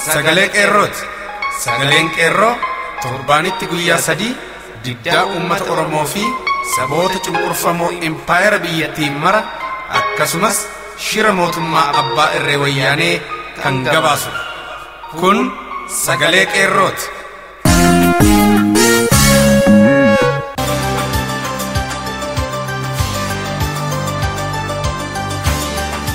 sagalee qeerrooti. Sagaleen qeerroo torbaanitti guyyaa 3 diddaa uummata Oromoo fi saboota cunqurfamoo impaayera biyyattii mara akkasumas shira mootummaa abbaa irree wayyaanee kan gabaasudha. Kun sagalee qeerrooti.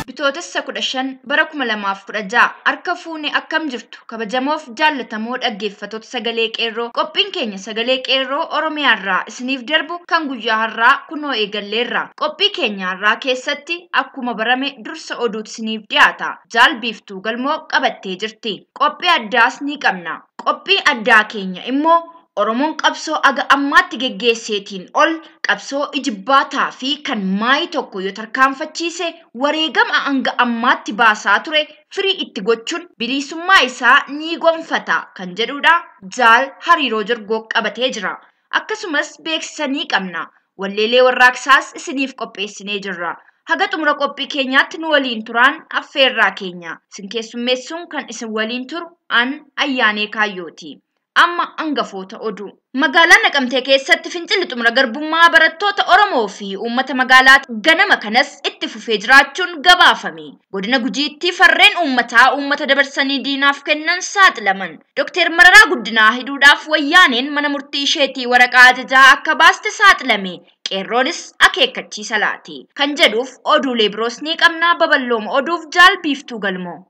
Bitootessa 15 bara 2016 harka fuune akkam jirtu kabajamoof jaallatamoo dhaggeeffattoota sagalee qeerroo qophiin keenya sagalee qeerroo Oromiyaarraa isiniif darbu kan guyyaa har'aa kunoo eegalleerra. Qophii keenya har'aa keessatti akkuma barame dursa oduutu isiniif dhiyaata. Jaal Biiftuu Galmoo qabattee jirti. Qophii addaas ni qabna. Qophii addaa keenya immoo Oromoon qabsoo aga ammaatti geggeesseetiin ol qabsoo ijibbaataa fi kan maayii tokko yoo tarkaanfachiise wareegama hanga ammaatti baasaa ture firii itti gochuun bilisummaa isaa ni gonfata kan jedhudha. Jaal Hariiroo Jorgoo qabatee jira. Akkasumas beeksisa ni qabna. Walleelee warraaqsaas isiniif qopheessinee jirra. Haga xumura qophii keenyaatti nu waliin turaan affeerraa keenya. Isin keessummeessuun kan isin waliin turu an Ayyaanee Kaayyooti. Amma hangafoota oduu. Magaalaa Naqamtee keessatti fincilli xumura garbummaa barattoota Oromoo fi uummata magaalaa ganama kanas itti fufee jiraachuun gabaafame. Godina Gujiitti farreen uummataa uummata dabarsanii diinaaf kennan saaxilaman. Dookter Mararaa Guddinaa hidhuudhaaf wayyaaneen mana murtii isheetii waraqaa ajajaa akka baaste saaxilame. Qeerroonis akeekkachiisa laate. Kan jedhuuf oduulee biroos ni qabnaa. Babal'ooma oduuf Jaal Biiftuu Galmoo.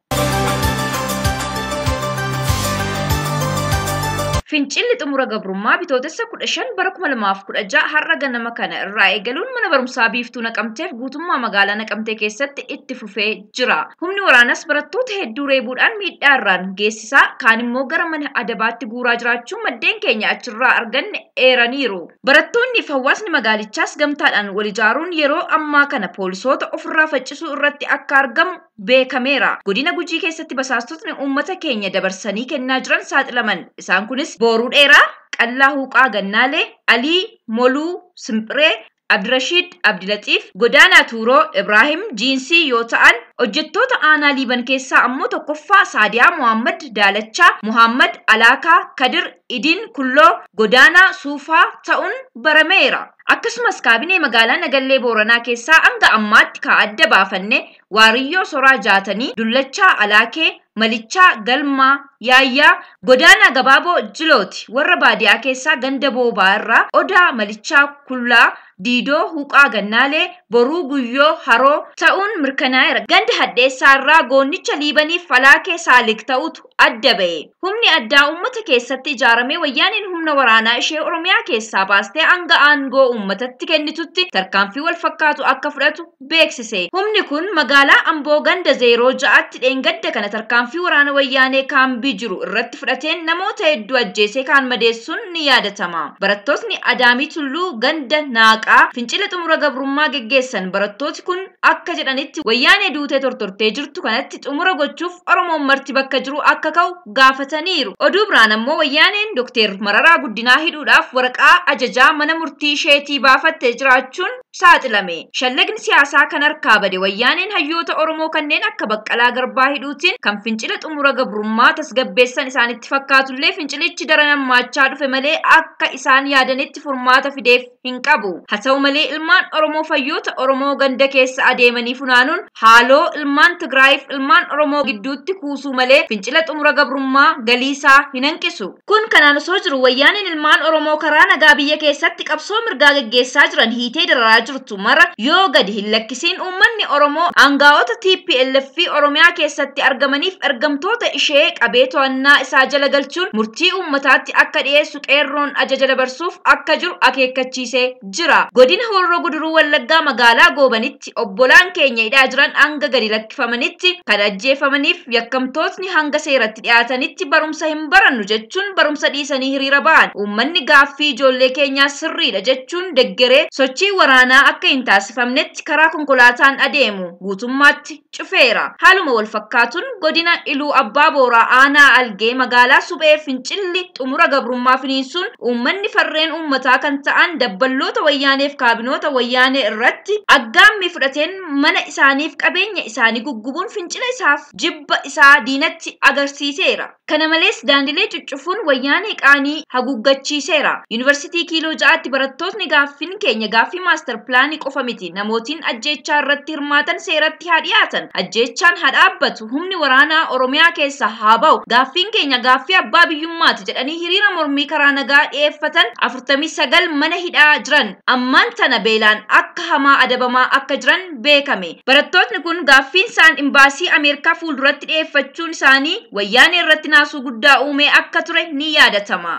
Fincilli xumura gabrummaa bitootessa 15 bara 2016 har'a ganama kana irraa eegaluun mana barumsaa Biiftuu Naqamteef guutummaa magaalaa Naqamtee keessatti itti fufee jira. Humni waraanas barattoota hedduu reebuudhaan miidhaa irraan geessisaa kaan immoo gara mana adabaatti guuraa jiraachuu maddeen keenya achirraa arganne eeraniiru. Barattoonni fi hawaasni magaalichaas gamtaadhaan wal ijaaruun yeroo ammaa kana poolisoota ofirraa faccisuu irratti akka argamu beekameera. Godina Gujii keessatti basaastotni uummata keenya dabarsanii kennaa jiran saaxilaman. Isaan kunis Booruu Dheeraa, Qallaa Huuqaa Gannaalee, Alii Moluu Simphiree, Abdirashiid Abdilatiif, Godaanaa Tuuroo, Ibraahim Jiinsii yoo ta'an, hojjettoota aanaa Liiban keessaa ammoo tokkoffaa Saadiyaa Muhammad Daalachaa, Muhammad Alaakaa, Kadir Idin Kulloo, Godaanaa Suufaa ta'uun barameera. Akkasumas kaabinee magaalaa Nagallee Booranaa keessaa hanga ammaatti ka adda baafanne Waariyyoo Soraa Jaatanii, Dullachaa Alaakee, Malichaa Galmaa Yaayyaa, Godaanaa Gabaaboo Jilooti. Warra baadiyaa keessaa ganda Boobaa irraa Odaa Malichaa Kullaa, Diidoo Huuqaa Gannaalee, Boruu Guyyoo Haroo ta'uun mirkanaa'eera. Ganda Hadheessaa irraa Goonnicha Liibaniif Falaakee Saalik ta'utu adda ba'e. Humni addaa uummata keessatti ijaaramee wayyaaniin humna waraanaa ishee Oromiyaa keessaa baastee hanga aangoo uummatatti kennitutti tarkaanfii wal fakkaatu akka fudhatu beeksise. Humni kun magaalaa Amboo ganda 06tti dheengadda kana tarkaanfii waraana wayyaanee kaambii jiru irratti fudhateen namoota hedduu ajjeesee kaan madeessuun ni yaadatama. Barattootni Adaamii Tulluu ganda Naaqaa fincila xumura gabrummaa geggeessan. Barattooti kun akka jedhanitti wayyaanee duutee tortortee jirtu kanatti xumura gochuuf Oromoon marti bakka jiru akka ka'u gaafataniiru. Oduu biraan ammoo wayyaaneen Dookter Mararaa Guddinaa hidhuudhaaf waraqaa ajajaa mana murtii isheetii baafattee jiraachuun saaxilame. Shallagni siyaasaa kan harkaa bade wayyaaneen hayyoota Oromoo kanneen akka Baqqalaa Garbaa hidhuutiin kan fincila xumura gabrummaa tasgabbeessan isaanitti fakkaatullee fincilichi daran hammaachaa dhufe malee akka isaan yaadanitti furmaata fideef hin qabu. Haa ta'u malee ilmaan Oromoo fayyoota Oromoo ganda keessa adeemanii funaanuun haaloo ilmaan Tigraayiif ilmaan Oromoo gidduutti kuusuu malee fincila xumura gabrummaa galiisaa hin hanqisu. Kun kanaan osoo jiru wayyaaneen ilmaan Oromoo karaa nagaa biyya keessatti qabsoo mirgaa geggeessaa jiran hiitee dararaa jirtu mara yoo gadi hin lakkisiin uummanni Oromoo aangaa'ota TPLF fi Oromiyaa keessatti argamaniif ergamtoota ishee qabee to'annaa isaa jala galchuun murtii uummataatti akka dhiyeessu qeerroon ajaja dabarsuuf akka jiru akeekkachiisee jira. Godina Horroo Guduruu Wallaggaa magaalaa Goobanitti obbolaan keenya hidhaa jiran hanga gadi lakkifamanitti kan ajjeefamaniif yakkamtootni hanga seeratti dhiyaatanitti barumsa hin barannu jechuun barumsa dhiisanii hiriira ba'an. Uummanni gaaffii ijoollee keenyaa sirriidha jechuun deggeree sochii waraanaa akka hin taasifamnetti karaa konkolaataan adeemu guutummaatti cufeera. Haaluma wal fakkaatuun godina Iluu Abbaa Booraa aanaa Algee magaalaa Suphee fincilli xumura gabrummaa finiinsuun uummanni farreen uummataa kan ta'an dabballoota wayyaaneef kaabinoota wayyaanee irratti irratti aggaammii fudhateen mana isaaniif qabeenya isaanii guggubuun fincila isaaf jibba isaa diinatti agarsiiseera. Kana malees daandilee cuccufuun wayyaanee qaanii haguuggachiiseera. Yuunivarsiitii Kiiloo 6tti barattootni gaaffiin keenya gaaffii maastar pilaanii qofa miti. Namootiin ajjeechaa irratti hirmaatan seeratti haa dhiyaatan. Ajjeechaan haa dhaabbatu. Humni waraanaa Oromiyaa keessa haa ba'u. Gaaffiin keenya gaaffii abbaa biyyummaati jedhanii hiriira mormii karaa nagaa dhiyeeffatan 49 mana hidhaa jiran. Ammaan tana beelaan akka hamaa adabamaa akka jiran beekame. Barattootni kun gaaffiin isaan imbaasii Ameerikaa fuulduratti dhiyeeffachuun isaanii wayyaanee irratti naasuu guddaa uumee akka ture ni yaadatama.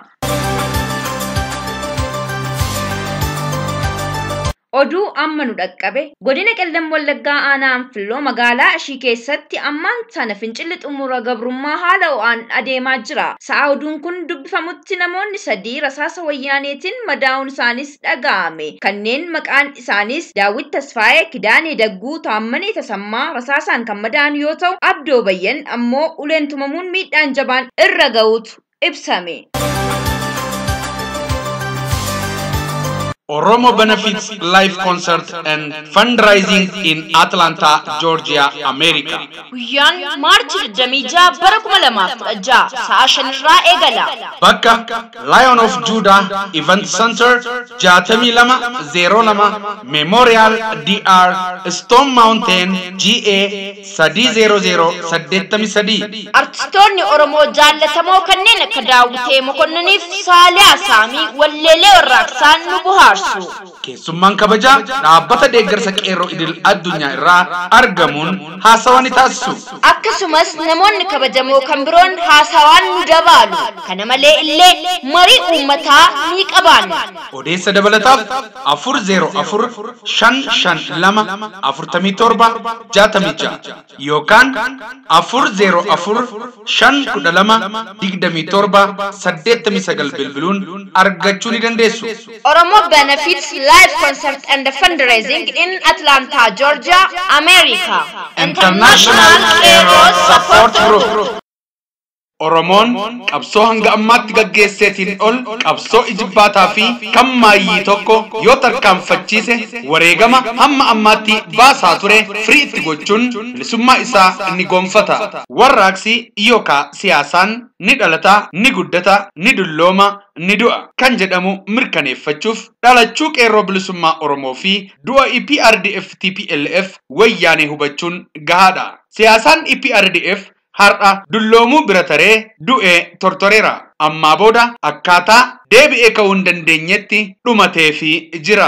Oduu amma nu dhaqqabe godina Qellem Wallaggaa aanaa Anfilloo magaalaa Ashii keessatti ammaan tana fincilli xumura gabrummaa haala ho'aan adeemaa jira. Sa'a oduun kun dubbifamutti namoonni 3 rasaasa wayyaaneetiin madaa'uun isaanis dhaga'ame. Kanneen maqaan isaanis Daawit Tasfaayee, Kidaanee Dagguu, Taammanee Tasammaa rasaasaan kan madaa'an yoo ta'u, Abdoo Bayyan ammoo uleen tumamuun miidhaan jabaan irra ga'uutu ibsame. Oromo Benefits Live Concert and Fundraising in Atlanta, Georgia, America. Guyyaan Maarchi 26 bara 2016 sa'a 5 irraa eegala. Bakka Lion of Judah Event Center 6202 Memorial DR Stone Mountain GA 30083. Artistoonni Oromoo jaallatamoo kanneen akka Daawitee Mokonniniif Saaliyaa Saamii walleelee warraaqsaan nu bohaarsu. Keessummaan kabajaa dhaabbata deeggarsa qeerroo idil addunyaa irraa argamuun haasawaa ni taasisu. Akkasumas namoonni kabajamoo kan biroon haasawaan nu dabaalu. Kana malee illee marii uummataa ni qabaanna. Odeessa dabalataaf 404 552 47 66 yookaan 404 512 27 89 bilbiluun argachuu ni dandeessu. Oromo Benefits Live Concert and Fundraising in Atlanta, Georgia, America. International Qeerroo Support Group. Oromoon qabsoo hanga ammaatti gaggeesseetiin ol qabsoo ijibbaataa fi kan maayyii tokko yoo tarkaanfachiise wareegama hamma ammaatti baasaa ture firii itti gochuun bilisummaa isaa ni gonfata. Warraaqsi yookaan siyaasaan ni dhalata, ni guddata, ni dullooma, ni du'a kan jedhamu mirkaneeffachuuf dhalachuu qeerroo bilisummaa Oromoo fi du'a EPRDF TPLF wayyaanee hubachuun gahaadha. Siyaasaan EPRDF har'a dulloomuu bira taree du'ee tortoreera. Ammaa booda akkaataa deebi'ee ka'uu hin dandeenyetti dhumateefi jira.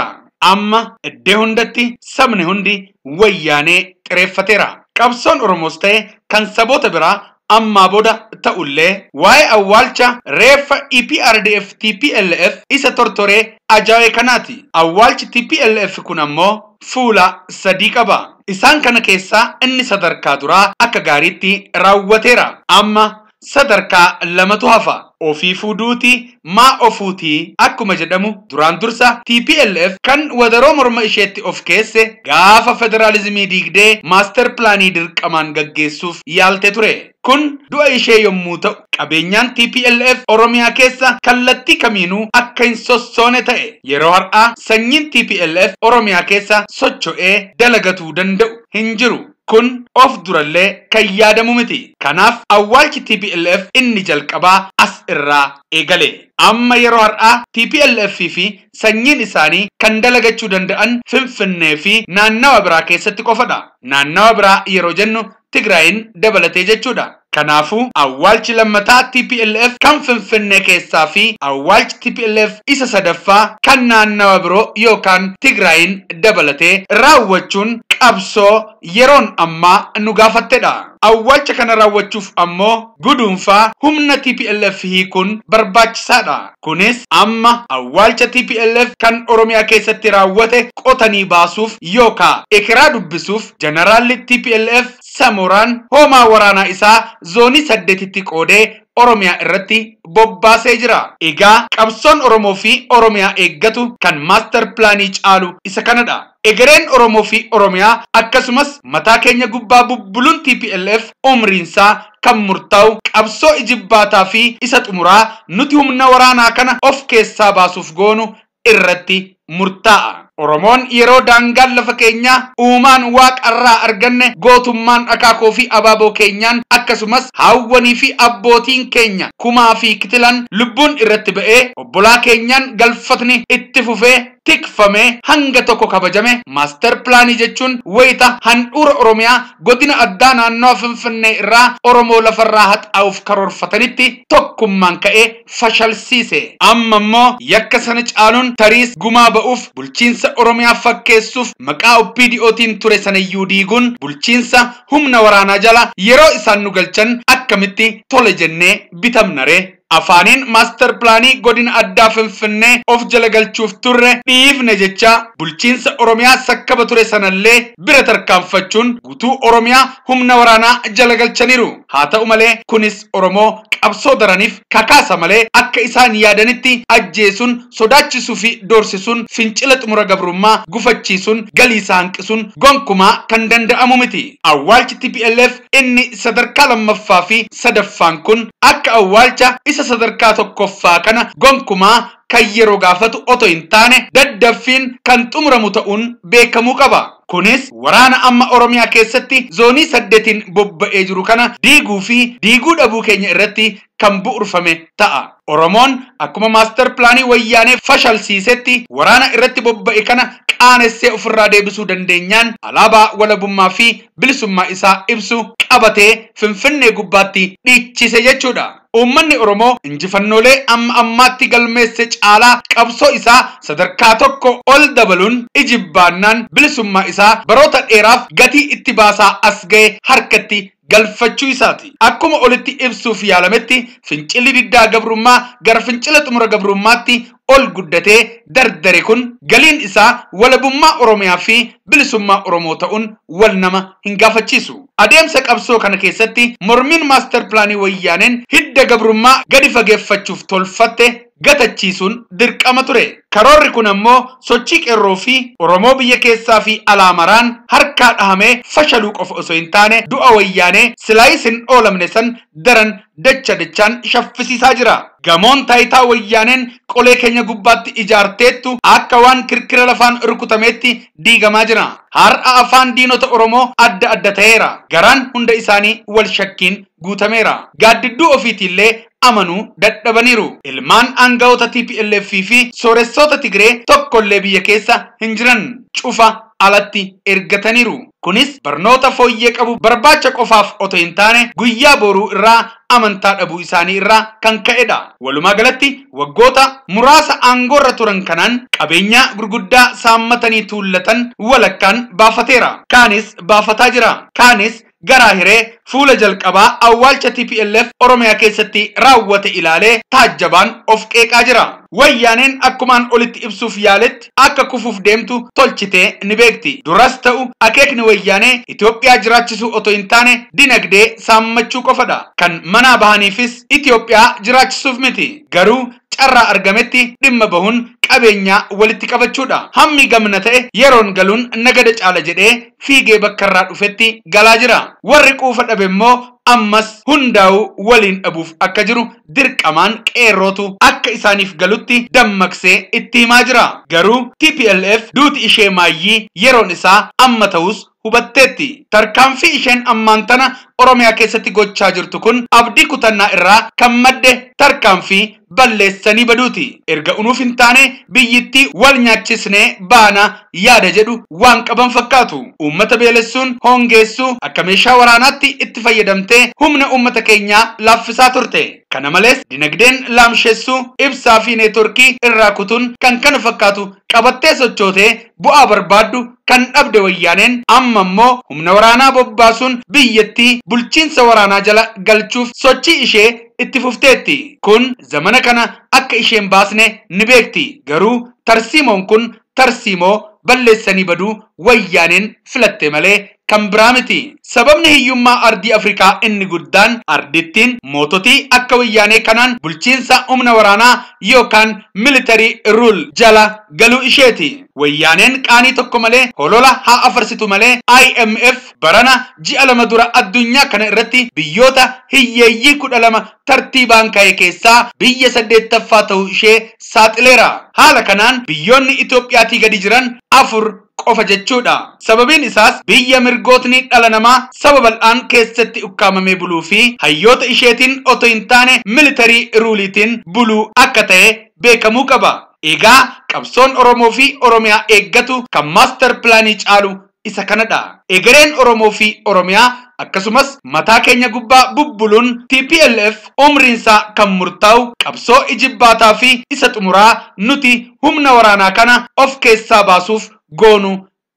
Amma iddoo hundatti sabni hundi wayyaanee xireeffateera. Qabsoon Oromoos ta'e kan saboota biraa ammaa booda ta'ullee waa'ee awwaalcha reeffa EPRDF TPLF isa tortoree ajaa'e kanaati. Awwaalchi TPLF kun ammoo fuula 3 qaba. Isaan kana keessaa inni sadarkaa duraa akka gaariitti raawwateera. Amma sadarkaa 2tu hafa. Ofii fuuduuti maa ofuuti akkuma jedhamu duraan dursa TPLF kan wadaroo morma isheetti of keesse gaafa federaalizimii diigdee maaster pilaanii dirqamaan gaggeessuuf yaalte ture. Kun du'a ishee yommuu ta'u qabeenyaan TPLF Oromiyaa keessa kallattii kamiinuu akka hin sossoone ta'e. Yeroo har'aa sanyiin TPLF Oromiyaa keessa socho'ee dalagatuu danda'u hin jiru. Kun of durallee kan yaadamu miti. Kanaaf awwaalchi TPLF inni jalqabaa as irraa eegale. Amma yeroo har'aa TPLF fi sanyiin isaanii kan dalagachuu danda'an Finfinnee fi naannawa biraa keessatti qofadha. Naannawa biraa yeroo jennu Tigraayin dabalatee jechuudha. Kanaafuu awwaalchi lammataa TPLF kan Finfinnee keessaa fi awwaalchi TPLF isa sadaffaa kan naannawa biroo yookaan Tigraayin dabalatee raawwachuun qabsoo yeroon ammaa nu gaafattedha. Awwaalcha kana raawwachuuf ammoo guduunfaa humna TPLF hiikuun barbaachisaadha. Kunis amma awwaalcha TPLF kan Oromiyaa keessatti raawwate qotanii baasuuf yookaan ekeraa dubbisuuf jeneraalli TPLF Samoraan hoomaa waraanaa isaa zoonii 8tti qoodee Oromiyaa irratti bobbaasee jira. Egaa qabsoon Oromoo fi Oromiyaa eeggatu kan maaster pilaanii caalu isa kanadha. Egereen Oromoo fi Oromiyaa akkasumas mataa keenya gubbaa bubbuluun TPLF umriinsaa kan murtaa'u qabsoo ijibbaataa fi isa xumuraa nuti humna waraanaa kana of keessaa baasuuf goonu irratti murtaa'a. Oromoon yeroo daangaan lafa keenyaa uumaan waaqarraa arganne gootummaan akaakoo fi abaaboo keenyaan akkasumas haawwanii fi abbootiin keenya kumaa fi kitilan lubbuun irratti ba'ee obbolaa keenyaan galfatni itti fufee tikfamee hanga tokko kabajame maaster pilaanii jechuun wayita handhuura Oromiyaa godina addaa naannoo Finfinnee irraa Oromoo lafarraa haxaa'uuf karoorfatanitti tokkummaan ka'ee fashalsiise. Amma immoo yakka sana caaluun tariis gumaa ba'uuf bulchiinsa Oromiyaa fakkeessuuf maqaa OPDOtiin ture sanayyuu diiguun bulchiinsa humna waraanaa jala yeroo isaan nu galchan akkamitti tole jennee bitamna ree? Afaaniin maaster pilaanii godina addaa Finfinnee of jala galchuuf turre dhiifne jecha bulchiinsa Oromiyaa sakkaba ture sanallee bira tarkaanfachuun guutuu Oromiyaa humna waraanaa jala galchaniiru. Haa ta'u malee kunis Oromoo qabsoo daraniif kakaasa malee akka isaan yaadanitti ajjeesuun, sodaachisuu fi doorsisuun fincila xumura gabrummaa gufachiisuun galii isaa hanqisuun gonkumaa kan danda'amu miti. Awwaalchi TPLF inni sadarkaa lammaffaa fi sadaffaan kun akka awwaalcha isa sadarkaa tokkoffaa kana gonkumaa kan yeroo gaafatu otoo hin taane daddaffiin kan xumuramu ta'uun beekamuu qaba. Kunis waraana amma Oromiyaa keessatti zoonii 8 bobba'ee jiru kana diiguu fi diiguu dhabuu keenya irratti kan bu'urfame ta'a. Oromoon akkuma maaster pilaanii wayyaanee fashalsiisetti waraana irratti bobba'e kana qaanessee ofirraa deebisuu dandeenyaan alaabaa walabummaa fi bilisummaa isaa ibsu qabatee Finfinnee gubbaatti dhiichise jechuudha. Uummanni Oromoo injifannoolee amma ammaatti galmeesse caalaa qabsoo isaa sadarkaa tokko ol dabaluun ijibbaannaan bilisummaa isaa baroota dheeraaf gatii itti baasaa as ga'e harkatti galfachuu isaati. Akkuma olitti ibsuuf yaalametti fincilli diddaa gabrummaa gara fincila xumura gabrummaatti ol guddatee dardare kun galiin isaa walabummaa Oromiyaa fi bilisummaa Oromoo ta'uun wal nama hin gaafachiisu. Adeemsa qabsoo kana keessatti mormiin maaster pilaanii wayyaaneen hidda gabrummaa gadi fageeffachuuf tolfatte gatachiisuun dirqama ture. Karoorri kun ammoo sochii qeerroo fi Oromoo biyya keessaa fi alaa maraan harkaa dhahamee fashaluu qofa osoo hin taane du'a wayyaanee silaayis hin oolamne san daran dacha dachaan shaffisiisaa jira. Gamoon taayitaa wayyaaneen qolee keenya gubbaatti ijaarteettu akka waan kirkira lafaan rukutameetti diigamaa jira. Har'a afaan diinota Oromoo adda adda ta'eera. Garaan hunda isaanii wal shakkiin guutameera. Gaaddidduu ofiitiillee amanuu dadhabaniiru. Ilmaan aangawoota TPLF fi sooressoota Tigree tokkollee biyya keessa hin jiran cufa alatti ergataniiru. Kunis barnoota fooyyee qabu barbaacha qofaaf otoo hin taane guyyaa boruu irraa amantaa dhabuu isaanii irraa kan ka'edha. Walumaa galatti waggoota muraasa aangoorra turan kanaan qabeenya gurguddaa saammatanii tuullatan walakkaan baafateera. Kaanis baafataa jira. Kaanis garaa hiree fuula jalqabaa awwaalcha TPLF Oromiyaa keessatti raawwate ilaalee taajjabaan of qeeqaa jira. Wayyaaneen akkumaan olitti ibsuuf yaaletti akka kufuuf deemtu tolchitee ni beekti. Duras ta'u akeekni wayyaanee Itoophiyaa jiraachisuu otoo hin taane dinagdee saammachuu qofadha. Kan manaa bahaniifis Itoophiyaa jiraachisuuf miti. Garuu carraa argametti dhimma bahuun qabeenyaa walitti qabachuudha. Hammi gamna ta'e yeroon galuun nagada caala jedhee fiigee bakka irraa dhufetti galaa jira. Warri quufa dhabe immoo ammas hundaa'uu waliin dhabuuf akka jiru dirqamaan qeerrootu akka isaaniif galutti dammaqsee itti himaa jira. Garuu TPLF duuti ishee maayyii yeroon isaa amma ta'us hubatteetti. Tarkaanfii isheen ammaan tana Oromiyaa keessatti gochaa jirtu kun abdii kutannaa irraa kan madde tarkaanfii balleessanii baduuti. Erga unuuf hin taane biyyittii wal nyaachisnee baana yaada jedhu waan qaban fakkaatu. Uummata beelessuun hongeessuu akka meeshaa waraanaatti itti fayyadamtee humna uummata keenyaa laaffisaa turte. Kana malees dinagdeen laamshessuu, ibsaa fi neetworkii irraa kutuun kan kana fakkaatu qabattee sochootee bu'aa barbaaddu kan dhabde wayyaaneen amma immoo humna waraanaa bobbaasuun biyyattii bulchiinsa waraanaa jala galchuuf sochii ishee itti fufteetti. Kun zamana kana akka isheen baasne ni beekti. Garuu tarsiimoon kun tarsiimoo balleessanii baduu wayyaaneen filatte malee kan biraa miti. Sababni hiyyummaa ardii Afrikaa inni guddaan ardittiin moototii akka wayyaanee kanaan bulchiinsa humna waraanaa yookaan military rule jala galuu isheeti. Wayyaaneen qaanii tokko malee holola haa afarsitu malee IMF barana ji'a 2 dura addunyaa kana irratti biyyoota hiyyeeyyii 12 tartiibaan ka'e keessaa biyya 8ffaa ta'uu ishee saaxileera. Haala kanaan biyyoonni Itoophiyaatii gadi jiran 4 qofa jechuudha. Sababiin isaas biyya mirgootni dhala namaa saba bal'aan keessatti ukkaamamee buluu fi hayyoota isheetiin otoo hin taane military ruuliitiin buluu akka ta'e beekamuu qaba. Egaa qabsoon Oromoo fi Oromiyaa eeggatu kan maaster pilaanii caalu isa kanadha. Egereen Oromoo fi Oromiyaa akkasumas mataa keenya gubbaa bubbuluun TPLF umriinsaa kan murtaa'u qabsoo ijibbaataa fi isa xumuraa nuti humna waraanaa kana of keessaa baasuuf goonu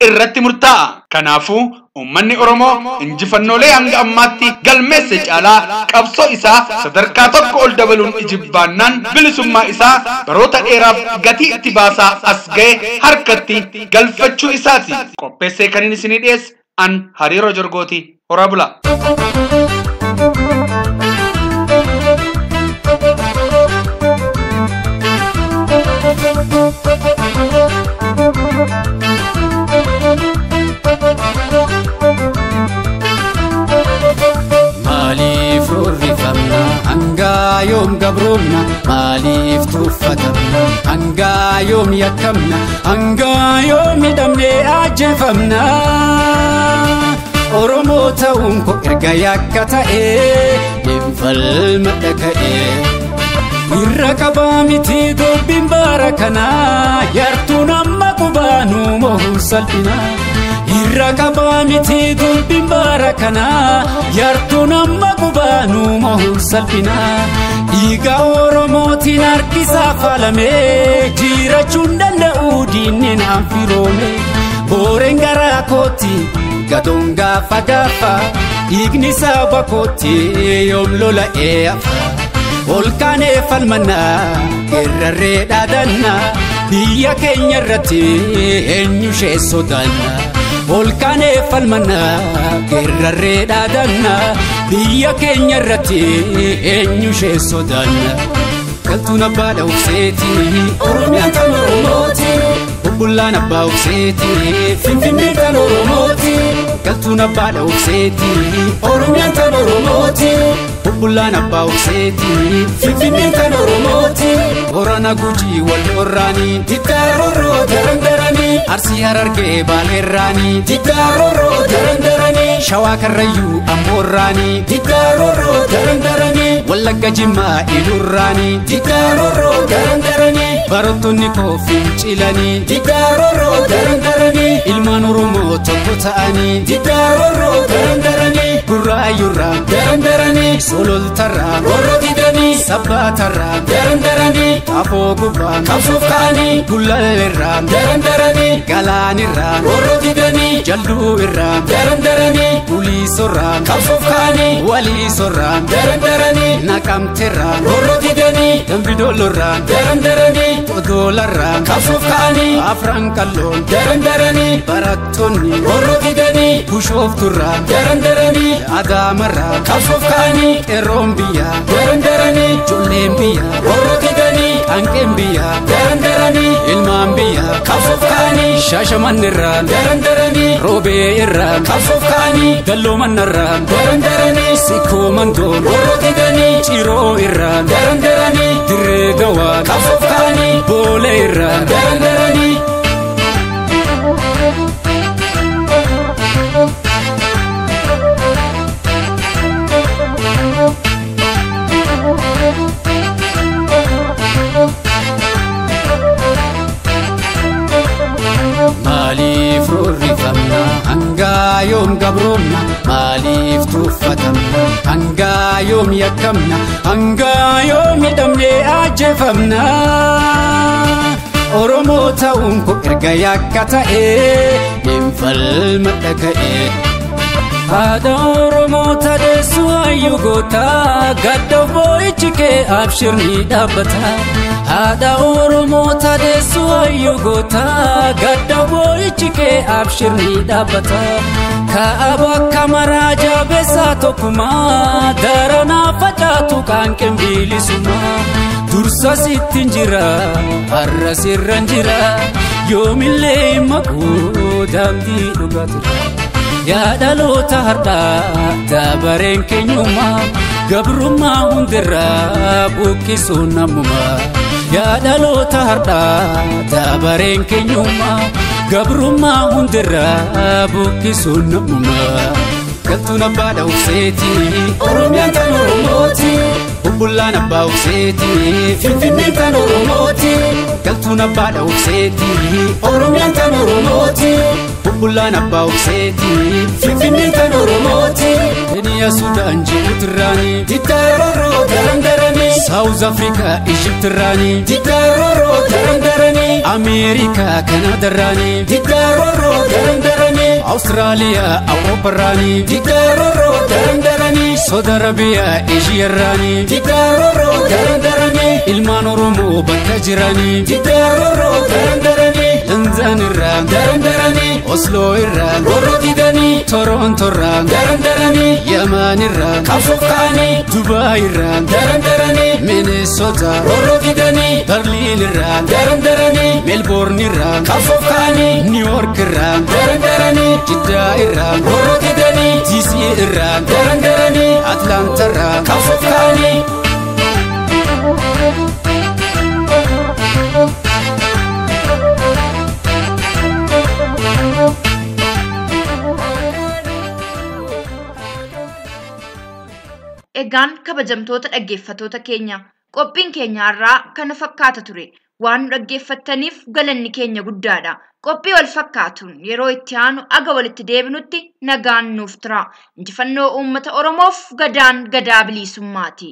irratti murtaa'a. Kanaafuu uummanni Oromoo injifannoolee hanga ammaatti galmeesse caalaa qabsoo isaa sadarkaa tokko ol dabaluun ijibbaannaan bilisummaa isaa baroota dheeraaf gatii itti baasaa as ga'e harkatti galfachuu isaati. Qopheessee kan inni isinii dhiyeesse an Hariiroo Jorgooti. Horaa bulaa. Maaliif rurrifamna hangaa yoom gabroomna maaliif tuffatamna hangaa yoom yakkamna hangaa yoom hidhamnee ajjeefamna Oromoo ta'uun koo erga yakka ta'ee hin falma dhaga'ee Irra qabaa miti dubbiin bara kanaa yartuun amma qubaanuu mohuun salphinaa. Irra qabaa miti dubbiin bara kanaa yartuun amma qubaanuu mohuun salphinaa. Dhiiga Oromootiin harkisaa faalamee jiraachuun danda'u diinni naan firoome. Booreen garaa kootti gadoon gaafa gaafa dhiigni saba kootti yoom lola'ee hafa. Olkaanee falmannaa geerrarree dhaadannaa biyya keenya irratti eenyu ishee sodaanna. Olkaanee falmannaa geerrarree dhaadannaa biyya keenya irratti eenyu ishee sodaanna. Galtuun abbaa dha'ubseeti Oromiyaan kan Oromooti. Bubbullaan abbaa obseeti Finfinnee kan Oromooti. Galtuun abbaa dha'ubseeti Oromiyaan kan Oromooti. Bubbullaan abbaa obseeti Finfinnee kan Oromooti. Horana Gujii wal horraanii Diddaaroroo darandaranii Arsii Harargee Baaleerraanii Diddaaroroo darandaranii Shawaa Karrayyuu Amboorraanii Diddaaroroo darandaranii Wallagga Jimmaa Ilurraanii Diddaaroroo darandaranii Barattoonni koo fincilanii Diddaaroroo darandaranii Ilmaan Oromoo tokko ta'anii Diddaaroroo darandaranii Gurraayyurraa darandaranii Sololtarraa roorroo didanii Sabbaatarraa darandaranii Xaafoo gubbaa qabsoof ka'anii Gullalleerraa darandaranii Galaanirraa roorroo didanii Jalduu'irraa darandaranii Guliisorraa qabsoof ka'anii Waliisorraa darandaranii Naqamteerraa roorroo didanii Dambidoolorraa darandaranii Odolarraa qabsoof ka'anii Afran qalloon darandaranii Barattoonni roorroo didanii Bushoofturraa darandaranii Adaamarraa qabsoof ka'anii Qeerroon biyyaa darandaranii Ijoolleen biyyaa roorroo didanii Hanqeen biyyaa darandaranii Ilmaan biyyaa qabsoof ka'anii Shaashamannirraa darandaranii Roobee irraa qabsoof ka'anii Dalloomanarraa darandaranii Sikkoo mandoon roorroo didanii Ciroo irraa darandaranii Dirree dawaa qabsoof ka'anii Boolee irraa darandaranii. Maaliif rurrifamna hangaa yoom gabroomna maaliif tuffatamna hangaa yoom yakkamna hangaa yoom hidhamnee ajjeefamna. Oromoo ta'uun koo erga yakka ta'ee hin falma dhaga'ee. Haadha Oromoo tadeessu hayyuu goota gadda boo'icha. boo'ichi kee abshir ni dhaabbata. Haadha Oromoo tadeessu hayyuu goota, gadda boo'ichi kee abshir ni dhaabbata. Kaaba akka maraa jabeessaa tokkummaa, daranaa facaatu qaanqeen bilisummaa. Dursa sittin jira, har'a sirran jira, yoomillee hin maqu daandii dhugaa tura. Yaa dhaloota har'aa dabareen keenyummaa, gabrummaa hundirraa buqqisuun namummaa. Yaa dhaloota har'aa dabareen keenyummaa, gabrummaa hundirraa buqqisuun namummaa. Galtuun abbaa dha'ubseeti, Oromiyaan tan Oromooti. Bubbullaan abbaa obseeti, Finfinneen tan Oromooti. Galtuun abbaa dha'ubseeti, Oromiyaan tan Oromooti. Bubbullaan abbaa obseeti, Finfinneen tan Oromooti. Keniya, Sudaan, Jibuutirraani, Diddaaroroo daran daranii. Saawuz Afrikaa, Ijiptirraani, Diddaaroroo daran daranii. Ameerikaa, Kanaadarraani, Diddaaroroo daran daranii. Awustiraaliyaa, Awuroopparraani, Diddaaroroo daran daranii. Saudi Arabiyaa, Eeshiyaarraani, Diddaaroroo daran daranii. Ilmaan Oromoo bakka jiranii, Diddaaroroo daran daranii. London irraa daran daranii, Osloo irraa roorroo didanii, Toronto irraa daran daranii, Yaman irraa qabsoof ka'anii, Dubaay irraa daran daranii, Minnesota roorroo didanii, Berliin irraa daran daranii, Melbourne irraa qabsoof ka'anii, New York irraa daran daranii, Jiddaa irraa roorroo didanii, DC irraa daran daranii, Atlanta irraa qabsoof ka'anii. Egaan kabajamtoota dhaggeeffattoota keenya, qophiin keenya har'aa kana fakkaata ture. Waan nu dhaggeeffattaniif galanni keenya guddaadha. Qophii wal fakkaatuun yeroo itti aanu aga walitti deebinutti nagaan nuuf tura. Injifannoo uummata Oromoof gadaan gadaa bilisummaati.